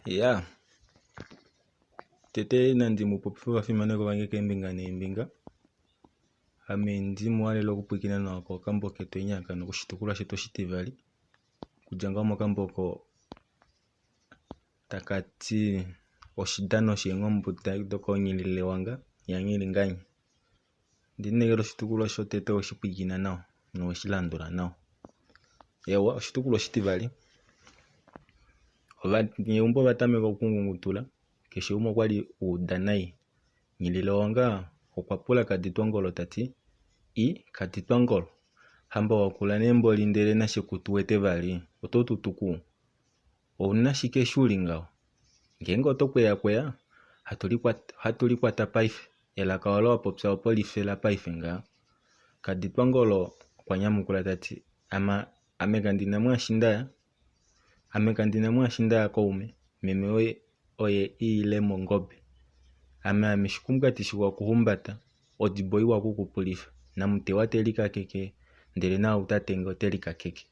Ya tete nandi mu popife ovafimanekwa vange keembinga neembinga. Ame ndi mu halele okupwilikina nawa kokambo ketu enya koshitukulwa shetu oshitivali okudja ngoo mokambo oko taka ti oshidano sheengombuda dokoonghingelewanga yanghilinganyi. Ondiinekela oshitukulwa shotete oweshi pwilikina nawa noweshi landula nawa. Eewa oshitukulwa oshitivali ovaneumbo ova tameka okungungutula keshe umwe okwali uda nai. Nghililewanga okwa pula Kaditwangolo tati i Kaditwangolo hamba wakula nee mboli ndele nashe kutuwete vali oto tu tuku? Ouna shike eshi uli ngaho? Ngeenge oto kweyakweya hatu likwata paife elaka olo wa popya opo life lapaife ngaha. Kaditwangolo okwa nyamukula tati ame kandi na mwaashi ndaya Ame kandi na mwaashi nda ya kaume, meme oye oye i ile mongobe. Ame ame shikumbwati shiwa okuhumbata, odibo iwa okukupulifa, namutewa te likakeke, ndele naau ta tenge ote likakeke.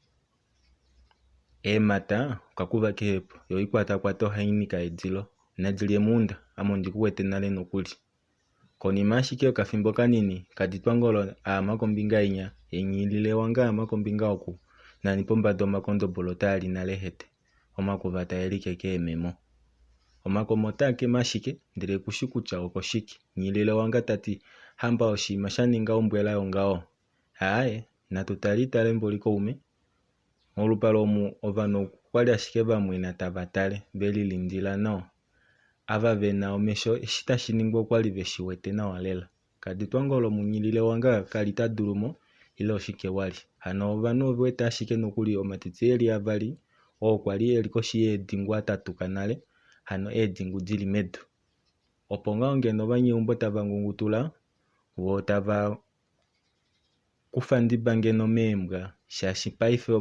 Eemhata okakuva kehepo, yo oikwatakwata ohai nyika edilo. Nadi lye muunda, ame ondi ku wete nale nokuli. Konima ashike yokafimbo kanini, Kaditwangolo a ama kombinga inya, ye Nghililewanga a ama kombinga oku, nani pombada omakondobolo otaa li nale hete, omakuva tae likeke eememo. Omakoma otaa keme ashike, ndele ku shi kutya okoshike. Nghililewanga ta ti, Hamba oshinima sha ninga ombwela yongaho? Aaye, natu taliitale mboli kaume. Molupale omu ovanhu okwali ashike va mwena tava tale, ve lilindila nawa. Ava ve na omesho eshi tashi ningwa okwali ve shi wete nawa lela. Kaditwangolo Munyilile wange ka li ta dulu mo ile oshike wali. Hano ovanhu ove wete ashike nokuli omatiti e li avali oo kwa li e li koshi yeedingu a tatuka nale, hano eedingu di li medu. Opo ngaho ngeno ovanyeumbo tava ngungutula vo tava kufa ndiba ngeno meembwa shaashi paife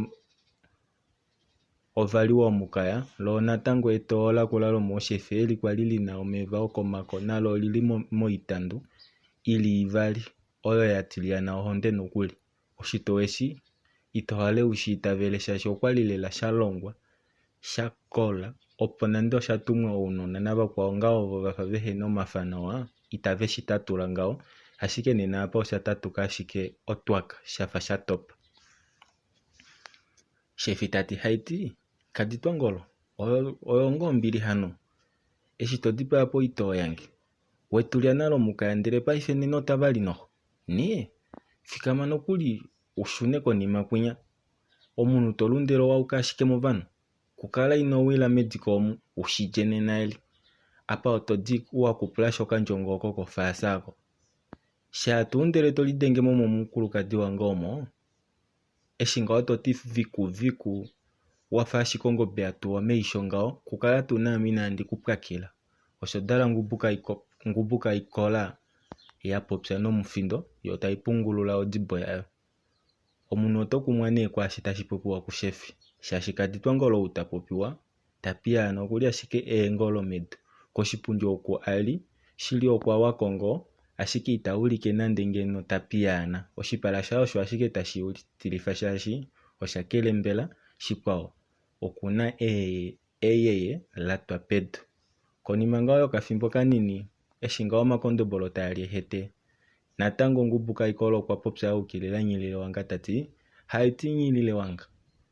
Ova li womukaya, loo natango etoo lakula lomooshefe eli kwali li na omeva okomako nalo oli li moitandu i li ivali oyo ya tilyana ohonde nokuli. Oshitoo eshi ito hale u shi itavele shaashi okwali lela sha longwa sha kola opo nande osha tumwa ounona navakwao ngaho ovo va fa vehe na omafano itave shi tatula ngaho, ashike nena apa osha tatuka ashike otwaka sha fa sha topa. Shefi ta ti, Haiti, Kaditwangolo, oyo ngoo ombili hano? Eshi to dipaya po oitoo yange? We tu lya nale omukaya ndele paife nena otava li noho? Nee, fikama nokuli u shune konima kwinya. Omunhu to lundele owa yuka ashike movanhu? Kukala ino wila mediko omu, u shi lye nena eli. Apa oto di wa kupulashi okandjongo oko kofaasa ako. Shaa tuu ndele to lidenge mo momukulukadi wange omo, Eshi ngaho to ti viku viku wa fa ashike ongobe ya tuwa meisho ngaho, kukala tuu naame inaandi ku pwakela. Osho dala Ngubukaikola ya popya nomufindo yo tai pungulula odibo yayo. Omunhu oto kumwa nee kwaashi tashi popiwa kushefi, shaashi Kaditwangolo ou ta popiwa ta piyaana okuli ashike eengolo medu. Koshipundi oku a li, shili okwa wa ko ngoo, ashike ita ulike nande ngeno ta piyaana. Oshipala shaye osho ashike tashi tilifa shaashi osha kelembela, shikwao oku na eyeye la twa pedu. Konima ngaho yokafimbo kanini, eshi ngaho omakondobolo taa li ehete, natango Ngubukaikolo okwa popya a ukilila Nghililewanga ta ti, Haiti Nghililewanga,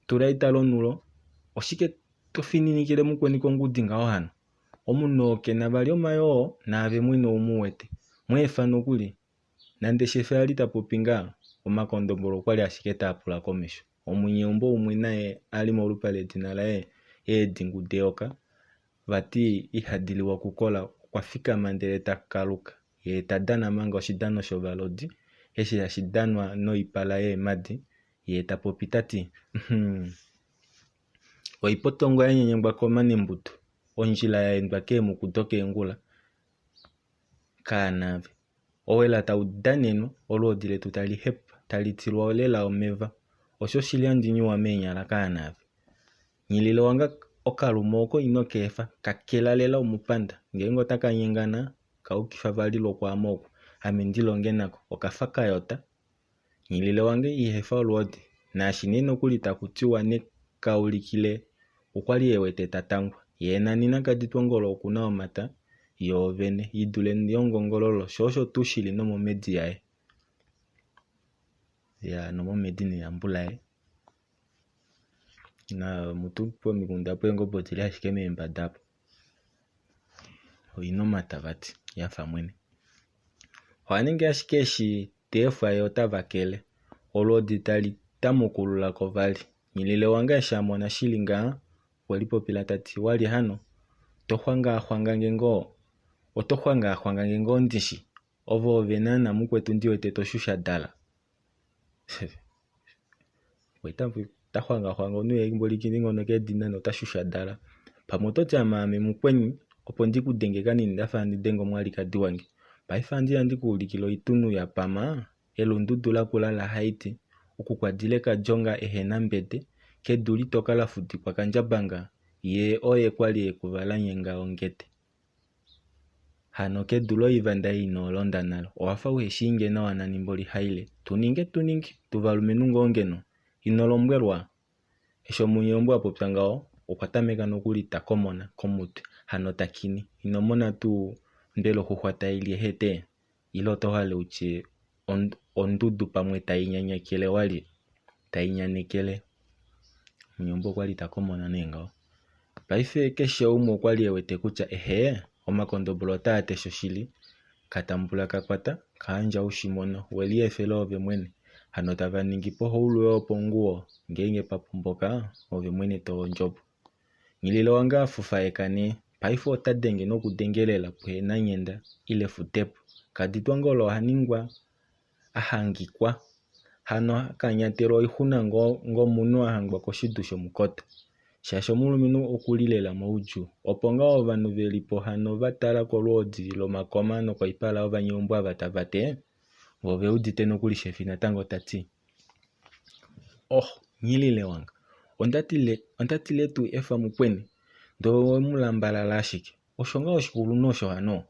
tula etalo onulo, oshike to fininikile mukweni kongudi ngaho hano? Omunhu oo ke na vali omayoo naave mwene ou mu wete. Mu efa nokuli. Nande shefe a li ta popi ngaa, omakondombolo okwa li ashike taa pula komesho. Omunyeumbo umwe naye a li molupale edina laye Eedingu Deyoka, vati ihadi liwa kukola, okwa fikama ndele ta kaluka, yee ta dana manga oshidano shovalodi eshi hashi danwa noipala yeemadi, yee ta popi ta ti, Mhmm! Oipotongo ya nyenyengwa komanembutu, ondjila ya endwa keemuku dokeengula, kaanave. Owela tau danenwa, olwoodi letu tali hepa, tali tilwa lela omeva. Osho oshili handi nyuwa meenyala kaanave. Nghilile wanga okalume oko ino ka efa, ka kela lela omupanda. Ngeenge otaka nyengana, ka yukifa vali lwokwaame oku, ame ndi longe nako. Okafa ka yota. Nghilile wange iha efa olwoodi, naashi nee nokuli taku tiwa ne ka ulikile, okwa li e wete ta tangwa. Yee nani Nakaditwangolo oku na omata yoovene i dule yongongololo, sho osho tuu shili nomomhedi yaye. Ya nomomhedi nee yambulaye. Na mutu pomikunda peengobe odili ashike meembada apo. Oina omata vati yafa mwene. Oha ningi ashike eshi ta efwa ye ota vakele. Olwoodi tali tamukulula ko vali. Nghilile wange eshi a mona shili ngaha okwe lipopila ta ti, Walye hano? To xwangaaxwanga nge ngoo? Oto xwangaaxwanga nge ngoo ndishi? Ove ove naana mukwetu ndi wete to shushadala. Ta xwangaaxwanga omunhu ye mboli ngono kedina nota shushadala. Pamwe oto ti ame aame mukweni opo ndi ku denge kanini nda fa handi denge omwalikadi wange. Paife ohandi ya ndi ku ulikile oitunhu ya pama elundudu lakula laHaiti, oku kwa dile Kadjonga ehena mbede, kedu litoka la fudikwa Kandjabanga, ye oye kwa li ekuva la nyenga ongete. Hano kedu loivanda ei ino londa nale, owa fa uhe shii nge nawa nani mboli haile. Tu ninge tu ninge, tuvalumenhu ngoo ngeno? Ino lombwelwa? Eshi omunyeumbo a popya ngaho, okwa tameka nokuli ta komona komutwe, hano ta kini. Ino mona tuu mbela oxuxwa tai li ehete? Ile oto hale u tye ondudu pamwe tai nyanyakele walye? Tai nyanekele. Omunyeumbo okwa li ta komona nee ngaho. Paife keshe umwe okwa li e wete kutya ehee, omakondobolo otaa te shoshili. Ka tambula ka kwata, ka yandja u shi mono, we liefela ove mwene. Hano tava ningi pohaulu yoponguwo, ngeenge pa pomboka, ove mwene to hondjo po. Nghilile wange a fufaeka nee, paife ota denge nokudengelela puhe na nghenda ile futepo. Kaditwangolo oha ningwa a hangikwa, hano ha kanyatela oixuna ngomunhu a hangwa koshidu shomukota. Shaashi omulumenhu oku li lela moudjuu. Opo ngaho ovanhu ve li po hano va tala kolwoodi lomakoma nokoipala yovanyeumbo ava tava te, vo ove udite nokuli shefi natango ta ti, Oh, Nghilile wange, onda tile, onda tile tuu efa mukweni, ndele owe mu lambalala ashike. Osho ngaho oshikulunhu osho hano?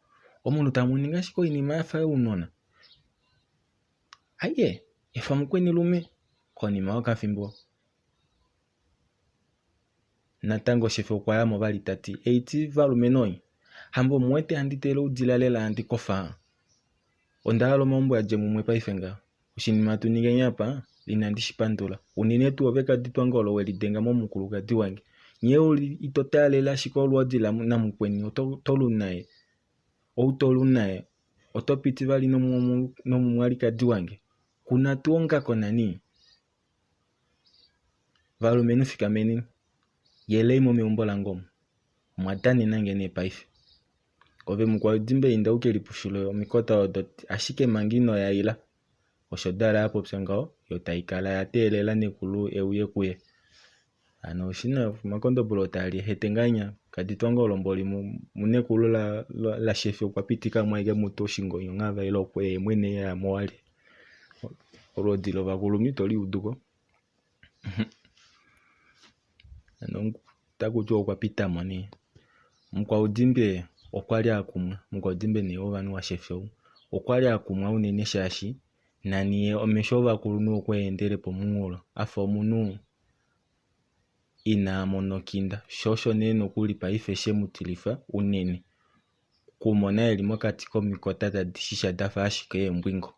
Omunhu tamu ningi ashike oinima ya fa younona? Aye, efa mukweni lume. Konima yokafimbo, natango shefe okwa ya mo vali ta ti, Eiti valumenhu onye, hamba omu wete handi teele oudila lela handi kofa? Onda hala omaumbo a dje mumwe paife ngaha. Oshinima hatu ningeni apa, inandi shi pandula. Unene tuu ove Kaditwangolo we lidenga momukulukadi wange. Nghee u li ito taalele ashike olwoodi namukweni oto lu naye. Ou to lu naye oto piti vali nomumwalikadi wange. Ku na tuu ongako nani? Valumenhu fikameni, yelei mo meumbo lange omu. Omwa danena nge nee paife. Ove mukwaudimba inda u ke lipushule omikota odo ashike manga ino ya ila. Osho Dala a popya ngaho, yo tai kala ya teelela nekulu e uye kuye. Hano oshina omakondobolo taa li ehete ngahenya. Kaditwa ngoo olomboli munekulu lashefi okwa pitika mo ashike mutu oshingonyo nghava ile okwe ye mwene ya mo wali. Olwoodi lovakulunhu ito li udu ko. Hano otaku tiwa okwa pita mo nee. Mukwaudimbe okwa li a kumwa, Mukwaudimbe nee wovanhu washefi ou, okwa li a kumwa unene shaashi nani ye omesho ovakulunhu okwe a endele pomunghulo a fa omunhu ina mona okinda. Sho osho nee nokuli paife she mu tilifa unene okumona e li mokati komikota tadi shisha da fa ashike eembwingo.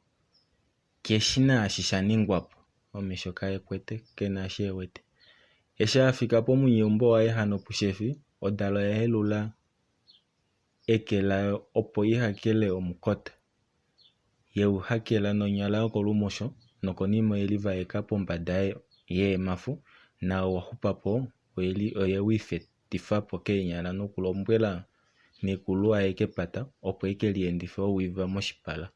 Keshi naashi sha ningwa po, omesho kae kwete, ke na eshi e wete. Eshi a fika pomunyeumbo waye hano pushefi, odalo oya helula eke layo opo i hakele omukota. Ye u hakela nonyala yokolumosho nokonima oye livaeka pombada yeemafu, naau wa xupa po oye u ifetifa po keenyala nokulombwela nekulu a ye kepata opo e ke liendife owiva moshipala.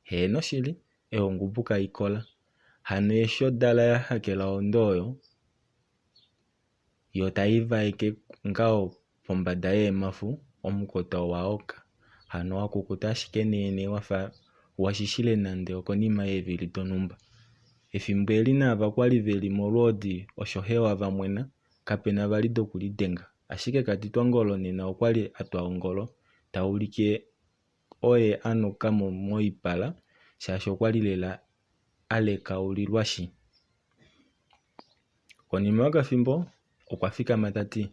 Heeno shili, eongubu kai kola. Hano eshi odala ya hakela ondo oyo, yo tai vaeke ngaho pombada yeemafu, omukota owa oka, hano wa kukuta ashike neenee wa fa wa shishile nande okonima yeevili donhumba. Efimbo eli naava kwa li ve li molwoodi osho hewa va mwena, kape na vali dokulidenga. Ashike Kaditwangolo nena okwa li a twa ongolo, ta ulike oye a nuka mo moipala shaashi okwa li lela a lekaulilwashi. Konima yokafimbo, okwa fikama ta ti,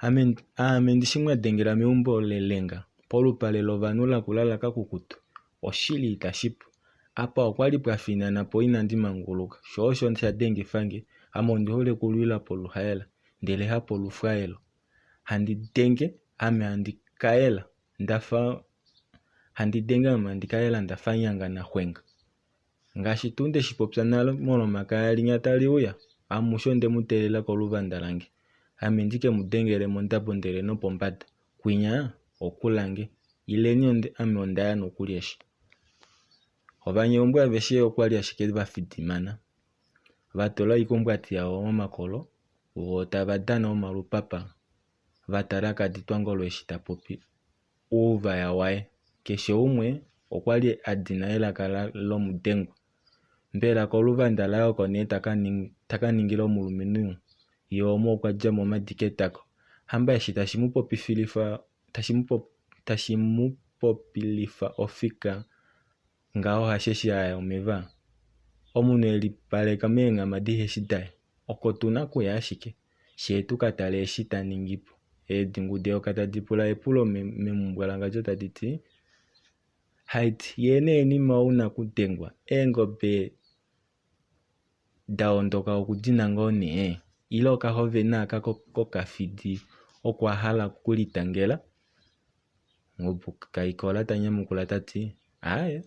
Aame ndishi mwa dengela meumbo lelenga, polupale lovanhu lakula lakakukutu? Oshili itashi pu. Apa okwa li pwa finana po inandi manguluka, sho osho sha dengifa nge. Ame ondi hole okulwila poluhaela, ndele hapolufwaelo. Handi denge ame handi kaela nda fa handi denge ame handi kaela nda fa nyanga naxwenga. Ngaashi tuu nde shi popya nale mOlomakaya linya tali uya, amushe onde mu teelela koluvanda lange, ame ndi ke mu dengele mondabo ndele nopombada. Kwinya okulange. Ileni ame onda ya nokuli eshi. Ovanyeumbo aveshe okwa li ashike va fidimana, va tula oikumbwati yavo momakolo voo tava dana omalupapa va tala Kaditwangolo eshi ta popi ouvaya waye. Keshe umwe okwa li a dina elaka lomudengwa. Mbela koluvanda laye oko nee ta ka ningila omulumenhu ye omo okwa dja mo omadi ketako. Hamba eshi tashi mu popifilifa tashi mu popilifa ofika ngaho hasheshi a ya omeva? Omunhu e lipaleka meenghama dihe shi daye. Oko tu na kuya ashike, fyee tu ka tale eshi ta ningi po. Eedingu deyoka tadi pula epulo memumbwalangandjo tadi ti, Haiti, yee nee nima ou nakudengwa, eengobe da ondoka oku di na ngoo nee? Ile okahove naaka kokafidi oko a hala okulitangela? Ngubu Kaikola ta nyamukula ta ti, Aaye.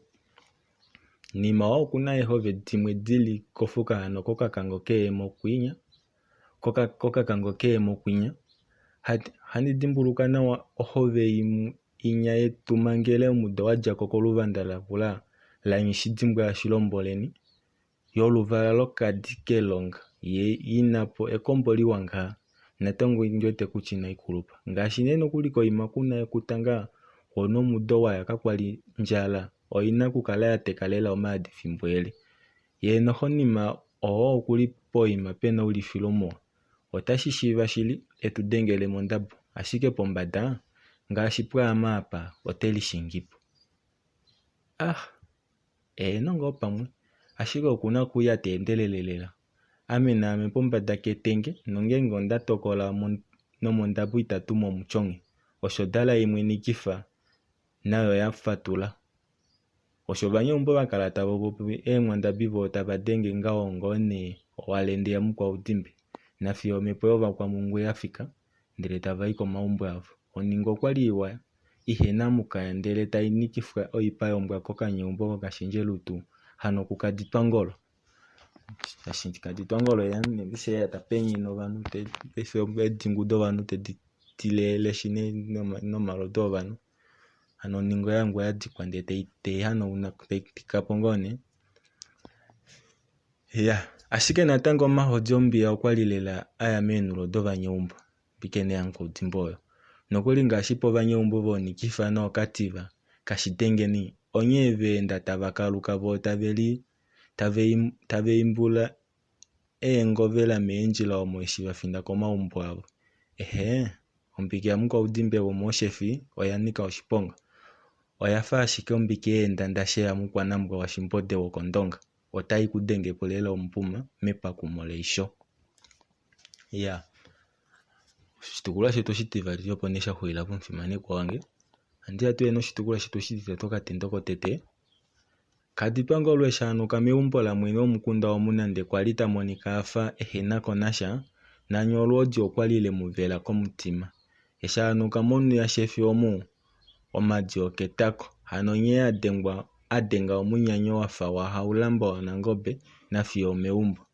Nima oo oku na eehove dimwe di li kofuka hano kokakango keemo kwinya, kokakango keemo kwinya. Handi dimbuluka nawa ohove inya ye tu mangele omudo wa dja ko koluvanda lakula laNghishidimbwa yaShilomboleni, yoluvala lokadi kelonga, ye i na po ekombo liwa ngaha. Natango ndi wete kutya inai kulupa. Ngaashi nee nokuli koima ku na ekuta ngaa, wo nomudo wa ya kakwa li ndjala, oi na okukala ya teka lela omaadi fimbo eli. Yee noho nima oo oku li poima pe na oulifilo muwa. Otashi shiiva shili e tu dengele mondabo, ashike pombada, ngaashi pwaame apa, ote lishingi po. Ah! Eheno ngoo pamwe, ashike oku na okuuya ta endelele lela. Ame naame pombada ketenge, nongeenge onda tokola nomondabo itatu mo omutyonghe. Osho dala imwe nikifa nayo ya fatula. Osho ovanyeumbo va kala tava popi eenghwandabi voo tava denge ngaho ngoo nee owalende yamukwaudimbe nafiyo omhepo yovakwamhungu ya fika ndele tava i komaumbo avo. Oninga okwa li iwa ihe na mukaya ndele tai nikifwa oipa yombwa kokanyeumbo kokashendjelutu hano kuKaditwangolo. Kaditwangolo eya ta penyine ovanhu paife eedingu dovanhu tedi tileeleshi nomalodu ovanhu. Hano oninga yangu ya dikwa ndele tei hanauna tai tika po ngoo nee. Ya, ashike natango omahodi ombiya okwa li lela a ya meenhulo dovanyeumbo. Mbike nee yaMukwaudimbo oyo. Nokuli ngaashi povanyeumbo voonikifa nookativa, kashitengeni, onghee va enda tava kaluka voo tave li tava imbula eengovela meendjila omo eshi va finda komaumbo avo. Ehee, ombike yaMukwaudimbe womooshefi oya nika oshiponga. Oya fa ashike ombike yeendandashe yaMukwanambwa waShimbode wokOndonga. Otai ku denge po lela omupuma mepakumo leisho. Ya, oshitukulwa shetu oshitivali opo nee sha xulila pomufimanekwa wange. Ohandi ya tuye noshitukulwa shetu oshititatu okatendo kotete. Kaditwa ngoo lwe shaanuka meumbo lamwene womukunda omu nande kwa li ta monika a fa ehe na ko nasha, nani olwoodi okwa li le mu vela komutima. Eshi a nuka monhu yaShefi omu, omadi oketako, hano nghee a dengwa a denga omunyanyo wa fa waHaulamba waNangobe nafiyo omeumbo.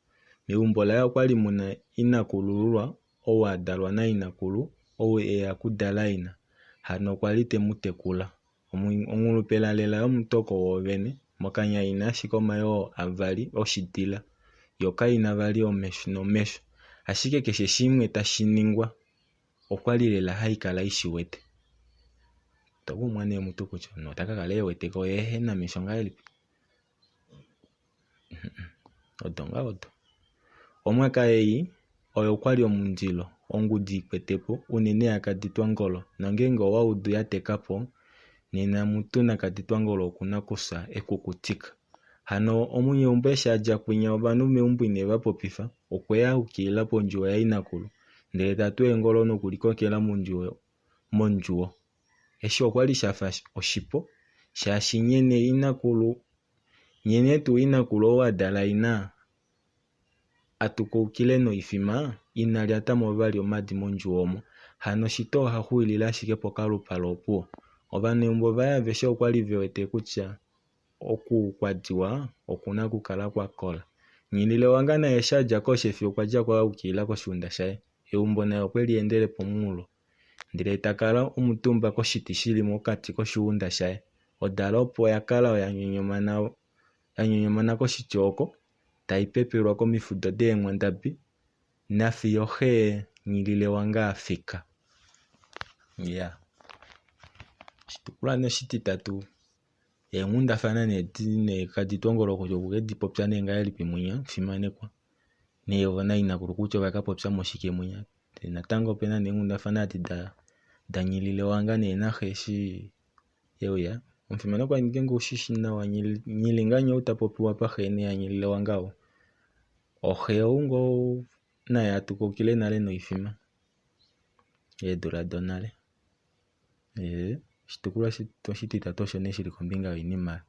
Meumbo laye okwa li mu na inakulululwa ou a dalwa nainakulu, ou e ya okudala ina, hano okwa li te mu tekula. Onghulupela lela yomutoko woovene, mokanya i na ashike omayoo avali oshidila, yo kai na vali omesho nomesho. Ashike keshe shimwe tashi ningwa, okwa li lela hai kala i shi wete. To kumwa nee mutu kutya omunhu ota ka kala e wete ko ye ehe na mesho ngahelipi? Odo ngaa odo. Omwaka ei oyo kwa li omundilo, ongudi i kwete po, unene yaKaditwangolo, nongeenge owa udu ya teka po, nena mutu naKaditwangolo oku na kufya ekukutika. Hano omunyeumbo eshi a dja kwinya ovanhu meumbo ine va popifa, okwe ya a yukilila pondjuwo yainakulu. Ndele ta tu eengolo nokulikokela mondjuwo. Eshi okwa li sha fa oshipo, shaashi nyene inakulu nghene tuu inakulu ou a dala ina a tukaukile noifima, ina lyata mo vali omadi mondjuwo omo. Hano shito oha xuulile ashike pokalupale opuwo. Ovaneumbo vaye aveshe okwa li ve wete kutya oku kwa diwa oku na okukala kwa kola. Nghililewanga naye eshi a dja koshefi okwa dja ko a yukilila koshiunda shaye. Eumbo naye okwe li endele pomunghulo ndele ta kala omutumba koshiti shi li mokati koshiunda shaye. Odala opo ya kala ya nyonyomana koshiti oko, tai pepelwa komifudo deenghwandabi nafiyo xe Nghililewanga a fika. Ya. Oshitukulwa nee oshititatu eenghundafana nee di nee kadi twongolo kutya oku ke di popya nee ngahelipi mwinya fimanekwa nee vo nainakulu kutya ova ka popya mo shike mwinya. Natango opena nee eenghundafana adi da da Nghililewanga nee naxe eshi e uya. Omufimanekwa ngeenge oushi shi nawa Nghilinganye ou ta popiwa apa xe nee yaNghililewanga ou. Oxe ou ngoo naye a tukaukile nale noifima eedula donale. Ee, oshitukulwa oshititatu osho nee shi li kombinga yoinima.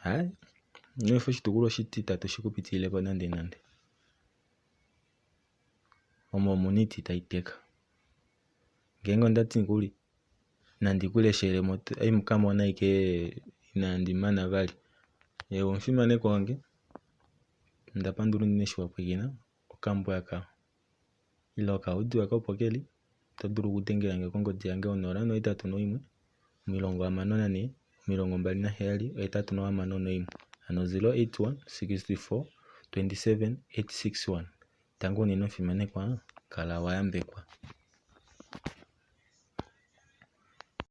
Hai, ino efa oshitukulwa oshititatu shi ku pitilile po nandenande. Omo omuniti tai teka. Ngeenge onda ti nokuli nandi ku leshele mo otamu ka mona ashike inandi mana vali. Eewa omufimanekwa wange, onda pandula unene eshi wa pwilikina okambo aka ile okaaudio aka opo keli. Oto dulu okudengela nge kongodi yange 081 64 27 861 hano 081 64 27 861. Tangi unene omufimanekwa, kala wa yambekwa.